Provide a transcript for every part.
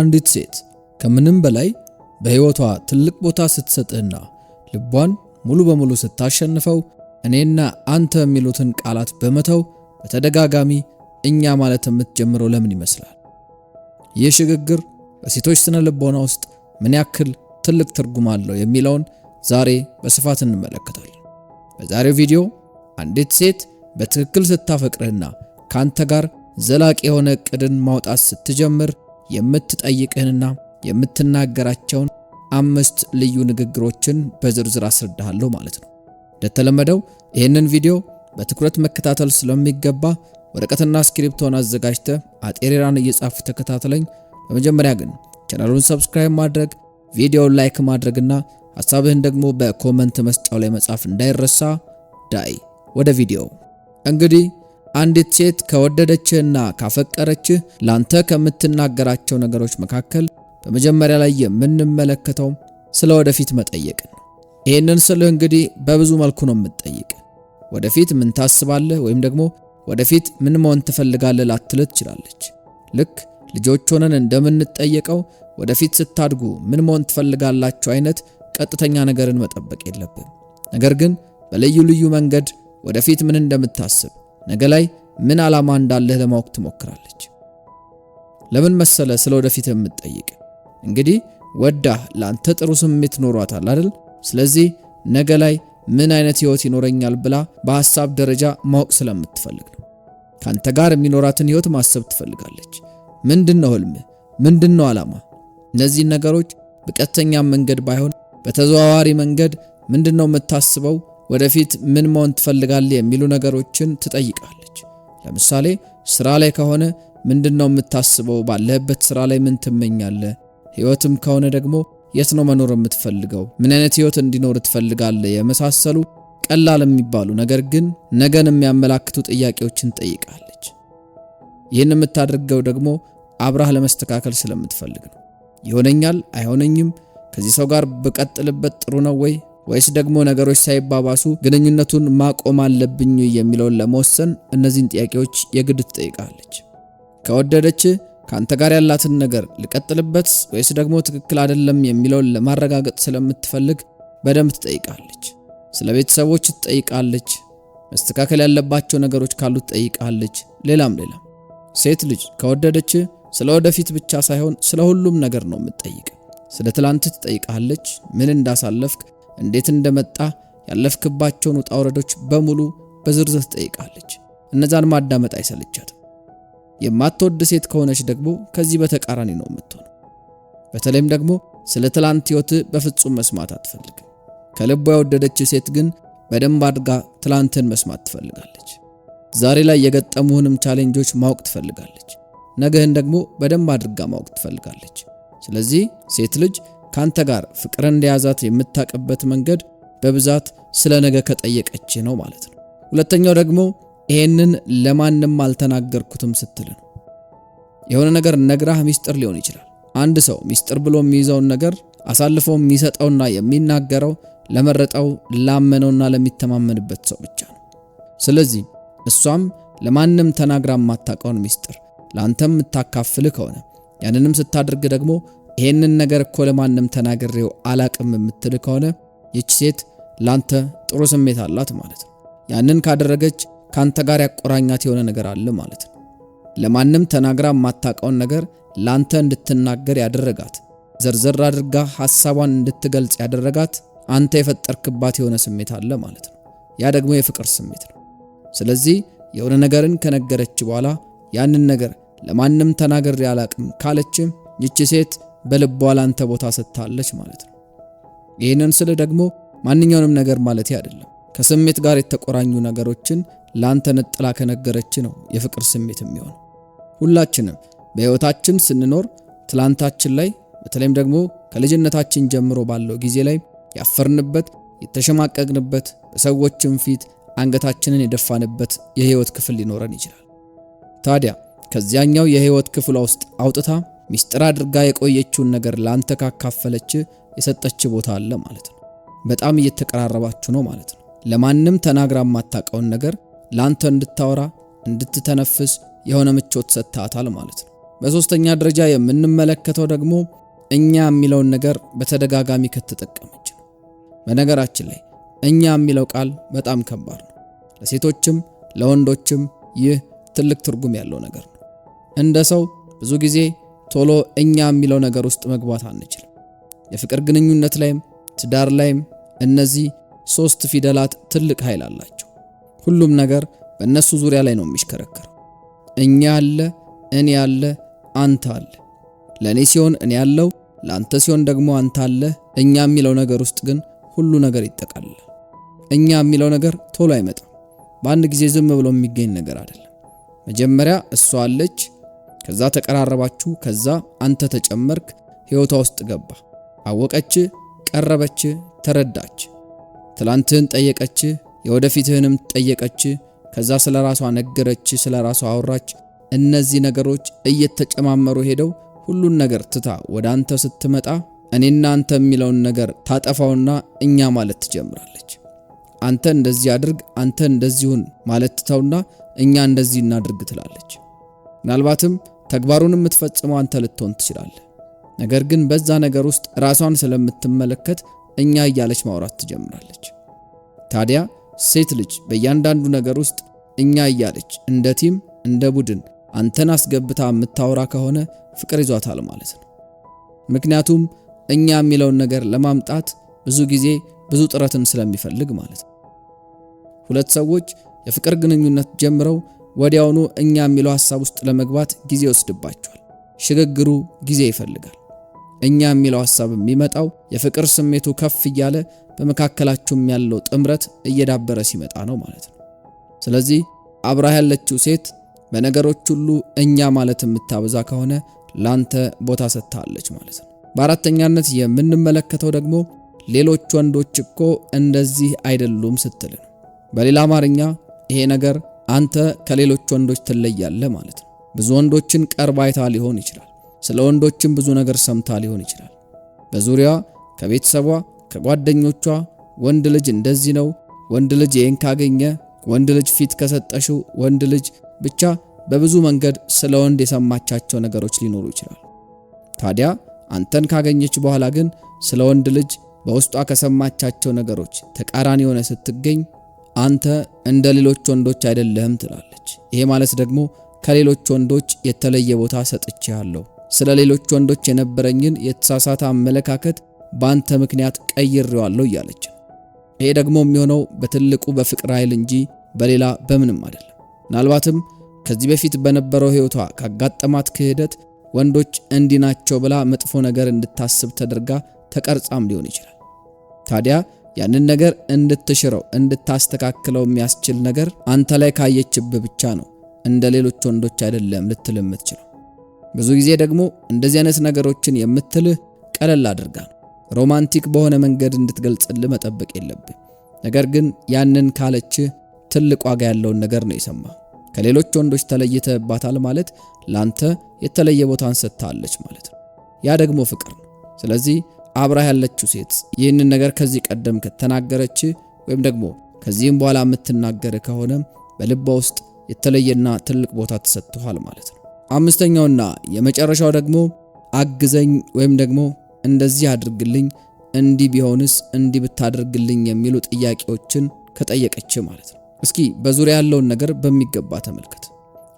አንዲት ሴት ከምንም በላይ በሕይወቷ ትልቅ ቦታ ስትሰጥህና ልቧን ሙሉ በሙሉ ስታሸንፈው እኔና አንተ የሚሉትን ቃላት በመተው በተደጋጋሚ እኛ ማለት የምትጀምረው ለምን ይመስላል? ይህ ሽግግር በሴቶች ስነ ልቦና ውስጥ ምን ያክል ትልቅ ትርጉም አለው የሚለውን ዛሬ በስፋት እንመለከታለን። በዛሬው ቪዲዮ አንዲት ሴት በትክክል ስታፈቅርህና ካንተ ጋር ዘላቂ የሆነ እቅድን ማውጣት ስትጀምር የምትጠይቅህንና የምትናገራቸውን 5 ልዩ ንግግሮችን በዝርዝር አስረዳሃለሁ ማለት ነው። እንደተለመደው ይህንን ቪዲዮ በትኩረት መከታተል ስለሚገባ ወረቀትና እስክሪብቶን አዘጋጅተህ አጤሬራን እየጻፍክ ተከታተለኝ። በመጀመሪያ ግን ቻናሉን subscribe ማድረግ፣ ቪዲዮውን like ማድረግና ሐሳብህን ደግሞ በ comment መስጫው ላይ መጻፍ እንዳይረሳ። ዳይ ወደ ቪዲዮው። እንግዲህ አንዲት ሴት ከወደደችህና ካፈቀረችህ ላንተ ከምትናገራቸው ነገሮች መካከል በመጀመሪያ ላይ የምንመለከተው ስለ ወደፊት መጠየቅ ነው። ይሄንን ስልህ እንግዲህ በብዙ መልኩ ነው የምትጠይቅ። ወደፊት ምን ታስባለህ ወይም ደግሞ ወደፊት ምን መሆን ትፈልጋለህ ላትልህ ትችላለች። ልክ ልጆች ሆነን እንደምንጠየቀው ወደፊት ስታድጉ ምን መሆን ትፈልጋላችሁ አይነት ቀጥተኛ ነገርን መጠበቅ የለብንም። ነገር ግን በልዩ ልዩ መንገድ ወደፊት ምን እንደምታስብ ነገ ላይ ምን ዓላማ እንዳለህ ለማወቅ ትሞክራለች። ለምን መሰለ ስለ ወደፊት የምትጠይቅ? እንግዲህ ወዳህ ላንተ ጥሩ ስሜት ኖሯታል አይደል? ስለዚህ ነገ ላይ ምን አይነት ህይወት ይኖረኛል ብላ በሐሳብ ደረጃ ማወቅ ስለምትፈልግ ነው። ካንተ ጋር የሚኖራትን ህይወት ማሰብ ትፈልጋለች። ምንድነው ህልምህ? ምንድነው ዓላማ? እነዚህ ነገሮች በቀጥተኛ መንገድ ባይሆን በተዘዋዋሪ መንገድ ምንድነው የምታስበው፣ ወደፊት ምን መሆን ትፈልጋለህ የሚሉ ነገሮችን ትጠይቃለች። ለምሳሌ ስራ ላይ ከሆነ ምንድነው የምታስበው፣ ባለህበት ስራ ላይ ምን ትመኛለህ? ህይወትም ከሆነ ደግሞ የት ነው መኖር የምትፈልገው፣ ምን አይነት ህይወት እንዲኖር ትፈልጋለህ? የመሳሰሉ ቀላል የሚባሉ ነገር ግን ነገን የሚያመላክቱ ጥያቄዎችን ትጠይቃለች። ይህን የምታደርገው ደግሞ አብራህ ለመስተካከል ስለምትፈልግ ነው። ይሆነኛል አይሆነኝም፣ ከዚህ ሰው ጋር ብቀጥልበት ጥሩ ነው ወይ ወይስ ደግሞ ነገሮች ሳይባባሱ ግንኙነቱን ማቆም አለብኝ የሚለውን ለመወሰን እነዚህን ጥያቄዎች የግድ ትጠይቃለች። ከወደደች ካንተ ጋር ያላትን ነገር ልቀጥልበት ወይስ ደግሞ ትክክል አይደለም የሚለውን ለማረጋገጥ ስለምትፈልግ በደንብ ትጠይቃለች። ስለ ቤተሰቦች ትጠይቃለች። መስተካከል ያለባቸው ነገሮች ካሉ ትጠይቃለች። ሌላም ሌላም። ሴት ልጅ ከወደደች ስለ ወደፊት ብቻ ሳይሆን ስለ ሁሉም ነገር ነው የምትጠይቅ። ስለ ትላንት ትጠይቃለች። ምን እንዳሳለፍክ፣ እንዴት እንደመጣ፣ ያለፍክባቸውን ውጣ ውረዶች በሙሉ በዝርዝር ትጠይቃለች። እነዛን ማዳመጥ አይሰለቻትም። የማትወድ ሴት ከሆነች ደግሞ ከዚህ በተቃራኒ ነው የምትሆነው። በተለይም ደግሞ ስለ ትላንት ህይወት በፍጹም መስማት አትፈልግም። ከልቧ የወደደች ሴት ግን በደንብ አድርጋ ትላንትን መስማት ትፈልጋለች። ዛሬ ላይ የገጠሙህንም challenge ኦች ማወቅ ትፈልጋለች። ነገህን ደግሞ በደንብ አድርጋ ማወቅ ትፈልጋለች። ስለዚህ ሴት ልጅ ካንተ ጋር ፍቅር እንደያዛት የምታውቅበት መንገድ በብዛት ስለ ነገ ከጠየቀች ነው ማለት ነው። ሁለተኛው ደግሞ ይሄንን ለማንም አልተናገርኩትም ስትል ነው። የሆነ ነገር ነግራህ ሚስጥር ሊሆን ይችላል። አንድ ሰው ሚስጥር ብሎ የሚይዘውን ነገር አሳልፎ የሚሰጠውና የሚናገረው ለመረጠው፣ ላመነውና ለሚተማመንበት ሰው ብቻ ነው። ስለዚህ እሷም ለማንም ተናግራ የማታውቀውን ሚስጥር ላንተም የምታካፍልህ ከሆነ ያንንም ስታደርግ ደግሞ ይሄንን ነገር እኮ ለማንም ተናግሬው አላቅም የምትል ከሆነ ይህች ሴት ላንተ ጥሩ ስሜት አላት ማለት ነው። ያንን ካደረገች ካንተ ጋር ያቆራኛት የሆነ ነገር አለ ማለት ነው። ለማንም ተናግራ የማታውቀውን ነገር ላንተ እንድትናገር ያደረጋት፣ ዘርዘር አድርጋ ሐሳቧን እንድትገልጽ ያደረጋት አንተ የፈጠርክባት የሆነ ስሜት አለ ማለት ነው። ያ ደግሞ የፍቅር ስሜት ነው። ስለዚህ የሆነ ነገርን ከነገረች በኋላ ያንን ነገር ለማንም ተናግሬ አላቅም ካለች ይህች ሴት በልቧ ላንተ ቦታ ሰጥታለች ማለት ነው። ይህንን ስል ደግሞ ማንኛውንም ነገር ማለት አይደለም። ከስሜት ጋር የተቆራኙ ነገሮችን ላንተ ነጥላ ከነገረች ነው የፍቅር ስሜት የሚሆነው። ሁላችንም በህይወታችን ስንኖር ትላንታችን ላይ በተለይም ደግሞ ከልጅነታችን ጀምሮ ባለው ጊዜ ላይ ያፈርንበት፣ የተሸማቀቅንበት፣ በሰዎችም ፊት አንገታችንን የደፋንበት የህይወት ክፍል ሊኖረን ይችላል። ታዲያ ከዚያኛው የህይወት ክፍሏ ውስጥ አውጥታ ሚስጥር አድርጋ የቆየችውን ነገር ላንተ ካካፈለች የሰጠች ቦታ አለ ማለት ነው። በጣም እየተቀራረባችሁ ነው ማለት ነው። ለማንም ተናግራ የማታውቀውን ነገር ላንተ እንድታወራ እንድትተነፍስ የሆነ ምቾት ሰጥታታል ማለት ነው። በሶስተኛ ደረጃ የምንመለከተው ደግሞ እኛ የሚለውን ነገር በተደጋጋሚ ከተጠቀመች ነው። በነገራችን ላይ እኛ የሚለው ቃል በጣም ከባድ ነው። ለሴቶችም ለወንዶችም ይህ ትልቅ ትርጉም ያለው ነገር ነው። እንደ ሰው ብዙ ጊዜ ቶሎ እኛ የሚለው ነገር ውስጥ መግባት አንችልም። የፍቅር ግንኙነት ላይም ትዳር ላይም እነዚህ ሶስት ፊደላት ትልቅ ኃይል አላቸው። ሁሉም ነገር በእነሱ ዙሪያ ላይ ነው የሚሽከረከረው። እኛ አለ፣ እኔ አለ፣ አንተ አለ። ለኔ ሲሆን እኔ አለው፣ ለአንተ ሲሆን ደግሞ አንተ አለ። እኛ የሚለው ነገር ውስጥ ግን ሁሉ ነገር ይጠቃልላል። እኛ የሚለው ነገር ቶሎ አይመጣም። በአንድ ጊዜ ዝም ብሎ የሚገኝ ነገር አይደለም። መጀመሪያ እሷ አለች፣ ከዛ ተቀራረባችሁ፣ ከዛ አንተ ተጨመርክ፣ ህይወቷ ውስጥ ገባ። አወቀች፣ ቀረበች፣ ተረዳች። ትላንትህን ጠየቀች፣ የወደፊትህንም ጠየቀች። ከዛ ስለ ራሷ ነገረች፣ ስለ ራሷ አወራች። እነዚህ ነገሮች እየተጨማመሩ ሄደው ሁሉን ነገር ትታ ወደ አንተ ስትመጣ እኔና አንተ የሚለውን ነገር ታጠፋውና እኛ ማለት ትጀምራለች። አንተ እንደዚህ አድርግ፣ አንተ እንደዚሁን ማለት ትተውና እኛ እንደዚህ እናድርግ ትላለች። ምናልባትም ተግባሩን የምትፈጽመው አንተ ልትሆን ትችላለህ። ነገር ግን በዛ ነገር ውስጥ ራሷን ስለምትመለከት እኛ እያለች ማውራት ትጀምራለች። ታዲያ ሴት ልጅ በእያንዳንዱ ነገር ውስጥ እኛ እያለች እንደ team እንደ ቡድን አንተን አስገብታ የምታወራ ከሆነ ፍቅር ይዟታል ማለት ነው። ምክንያቱም እኛ የሚለውን ነገር ለማምጣት ብዙ ጊዜ ብዙ ጥረትን ስለሚፈልግ ማለት ነው። ሁለት ሰዎች የፍቅር ግንኙነት ጀምረው ወዲያውኑ እኛ የሚለው ሐሳብ ውስጥ ለመግባት ጊዜ ይወስድባቸዋል። ሽግግሩ ጊዜ ይፈልጋል። እኛ የሚለው ሐሳብ የሚመጣው የፍቅር ስሜቱ ከፍ እያለ በመካከላቸውም ያለው ጥምረት እየዳበረ ሲመጣ ነው ማለት ነው። ስለዚህ አብራህ ያለችው ሴት በነገሮች ሁሉ እኛ ማለት የምታበዛ ከሆነ ላንተ ቦታ ሰጥታለች ማለት ነው። በአራተኛነት የምንመለከተው ደግሞ ሌሎች ወንዶች እኮ እንደዚህ አይደሉም ስትል ነው። በሌላ አማርኛ ይሄ ነገር አንተ ከሌሎች ወንዶች ትለያለህ ማለት ነው። ብዙ ወንዶችን ቀርባ አይታ ሊሆን ይችላል። ስለ ወንዶችም ብዙ ነገር ሰምታ ሊሆን ይችላል። በዙሪያዋ ከቤተሰቧ ከጓደኞቿ ወንድ ልጅ እንደዚህ ነው፣ ወንድ ልጅ ይሄን ካገኘ፣ ወንድ ልጅ ፊት ከሰጠሽው፣ ወንድ ልጅ ብቻ በብዙ መንገድ ስለ ወንድ የሰማቻቸው ነገሮች ሊኖሩ ይችላል። ታዲያ አንተን ካገኘች በኋላ ግን ስለ ወንድ ልጅ በውስጧ ከሰማቻቸው ነገሮች ተቃራኒ የሆነ ስትገኝ አንተ እንደ ሌሎች ወንዶች አይደለህም ትላለች። ይሄ ማለት ደግሞ ከሌሎች ወንዶች የተለየ ቦታ ሰጥቼሃለሁ፣ ስለ ሌሎች ወንዶች የነበረኝን የተሳሳተ አመለካከት በአንተ ምክንያት ቀይሬዋለሁ እያለች። ይሄ ደግሞ የሚሆነው በትልቁ በፍቅር ኃይል እንጂ በሌላ በምንም አይደለም። ምናልባትም ከዚህ በፊት በነበረው ህይወቷ ካጋጠማት ክህደት ወንዶች እንዲህ ናቸው ብላ መጥፎ ነገር እንድታስብ ተደርጋ ተቀርጻም ሊሆን ይችላል። ታዲያ ያንን ነገር እንድትሽረው እንድታስተካክለው የሚያስችል ነገር አንተ ላይ ካየችብህ ብቻ ነው እንደ ሌሎች ወንዶች አይደለም ልትል የምትችለው። ብዙ ጊዜ ደግሞ እንደዚህ አይነት ነገሮችን የምትልህ ቀለል አድርጋ ነው። ሮማንቲክ በሆነ መንገድ እንድትገልጽልህ መጠበቅ የለብህ። ነገር ግን ያንን ካለችህ ትልቅ ዋጋ ያለውን ነገር ነው የሰማህ። ከሌሎች ወንዶች ተለይተህባታል ማለት ላንተ የተለየ ቦታን ሰጥታለች ማለት ነው። ያ ደግሞ ፍቅር ነው። ስለዚህ አብራህ ያለችው ሴት ይህንን ነገር ከዚህ ቀደም ከተናገረች ወይም ደግሞ ከዚህም በኋላ የምትናገር ከሆነ በልቧ ውስጥ የተለየና ትልቅ ቦታ ተሰጥቷል ማለት ነው። አምስተኛውና የመጨረሻው ደግሞ አግዘኝ ወይም ደግሞ እንደዚህ አድርግልኝ፣ እንዲህ ቢሆንስ፣ እንዲህ ብታደርግልኝ የሚሉ ጥያቄዎችን ከጠየቀች ማለት ነው። እስኪ በዙሪያ ያለውን ነገር በሚገባ ተመልከት።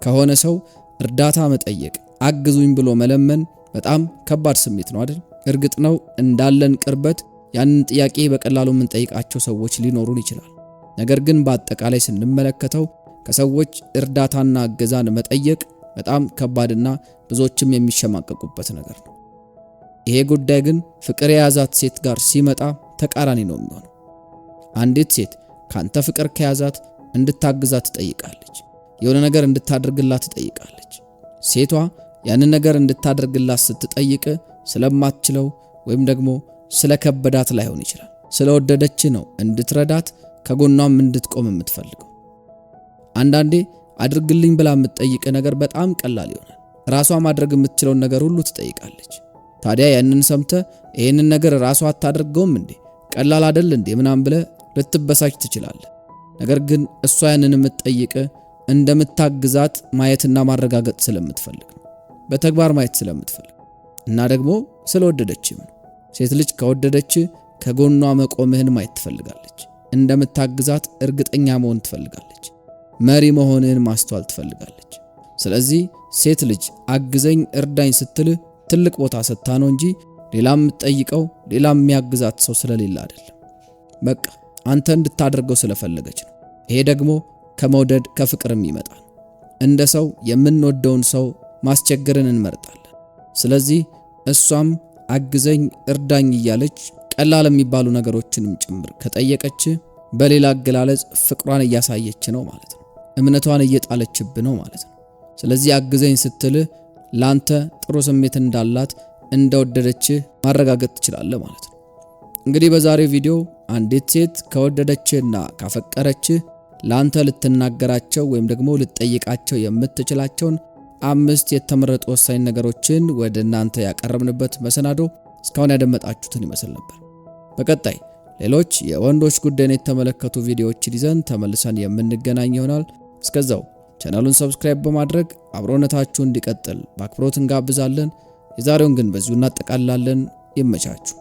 ከሆነ ሰው እርዳታ መጠየቅ፣ አግዙኝ ብሎ መለመን በጣም ከባድ ስሜት ነው አይደል? እርግጥ ነው እንዳለን ቅርበት ያንን ጥያቄ በቀላሉ የምንጠይቃቸው ሰዎች ሊኖሩን ይችላል። ነገር ግን በአጠቃላይ ስንመለከተው ከሰዎች እርዳታና እገዛን መጠየቅ በጣም ከባድና ብዙዎችም የሚሸማቀቁበት ነገር ነው። ይሄ ጉዳይ ግን ፍቅር የያዛት ሴት ጋር ሲመጣ ተቃራኒ ነው የሚሆነው። አንዲት ሴት ካንተ ፍቅር ከያዛት እንድታግዛት ትጠይቃለች። የሆነ ነገር እንድታደርግላት ትጠይቃለች። ሴቷ ያንን ነገር እንድታደርግላት ስትጠይቅ ስለማትችለው ወይም ደግሞ ስለከበዳት ላይሆን ይችላል። ስለወደደች ነው እንድትረዳት ከጎኗም እንድትቆም የምትፈልገው። አንዳንዴ አድርግልኝ ብላ የምትጠይቅ ነገር በጣም ቀላል ይሆናል። ራሷ ማድረግ የምትችለውን ነገር ሁሉ ትጠይቃለች። ታዲያ ያንን ሰምተ ይሄንን ነገር ራሷ አታደርገውም እንዴ ቀላል አይደል እንዴ ምናምን ብለህ ልትበሳጭ ትችላለህ። ነገር ግን እሷ ያንን የምትጠይቅ እንደምታግዛት ማየትና ማረጋገጥ ስለምትፈልግ ነው። በተግባር ማየት ስለምትፈልግ እና ደግሞ ስለወደደችም ነው። ሴት ልጅ ከወደደች ከጎኗ መቆምህን ማየት ትፈልጋለች። እንደምታግዛት እርግጠኛ መሆን ትፈልጋለች። መሪ መሆንህን ማስተዋል ትፈልጋለች። ስለዚህ ሴት ልጅ አግዘኝ እርዳኝ ስትል ትልቅ ቦታ ሰጥታ ነው እንጂ ሌላ የምትጠይቀው ሌላ የሚያግዛት ሰው ስለሌለ አይደለም። በቃ አንተ እንድታደርገው ስለፈለገች ነው። ይሄ ደግሞ ከመውደድ ከፍቅርም ይመጣል። እንደ ሰው የምንወደውን ሰው ማስቸገርን እንመርጣለን። ስለዚህ እሷም አግዘኝ እርዳኝ እያለች ቀላል የሚባሉ ነገሮችንም ጭምር ከጠየቀች በሌላ አገላለጽ ፍቅሯን እያሳየች ነው ማለት ነው። እምነቷን እየጣለችብ ነው ማለት ነው። ስለዚህ አግዘኝ ስትልህ ላንተ ጥሩ ስሜት እንዳላት እንደወደደች ማረጋገጥ ትችላለህ ማለት ነው። እንግዲህ በዛሬው ቪዲዮ አንዲት ሴት ከወደደችህና ካፈቀረችህ ላንተ ልትናገራቸው ወይም ደግሞ ልትጠይቃቸው የምትችላቸውን 5 የተመረጡ ወሳኝ ነገሮችን ወደ እናንተ ያቀረብንበት መሰናዶ እስካሁን ያደመጣችሁትን ይመስል ነበር። በቀጣይ ሌሎች የወንዶች ጉዳይን የተመለከቱ ቪዲዮዎችን ይዘን ተመልሰን የምንገናኝ ይሆናል። እስከዛው ቻናሉን subscribe በማድረግ አብሮነታችሁ እንዲቀጥል በአክብሮት እንጋብዛለን። የዛሬውን ግን በዚሁ እናጠቃልላለን። ይመቻችሁ።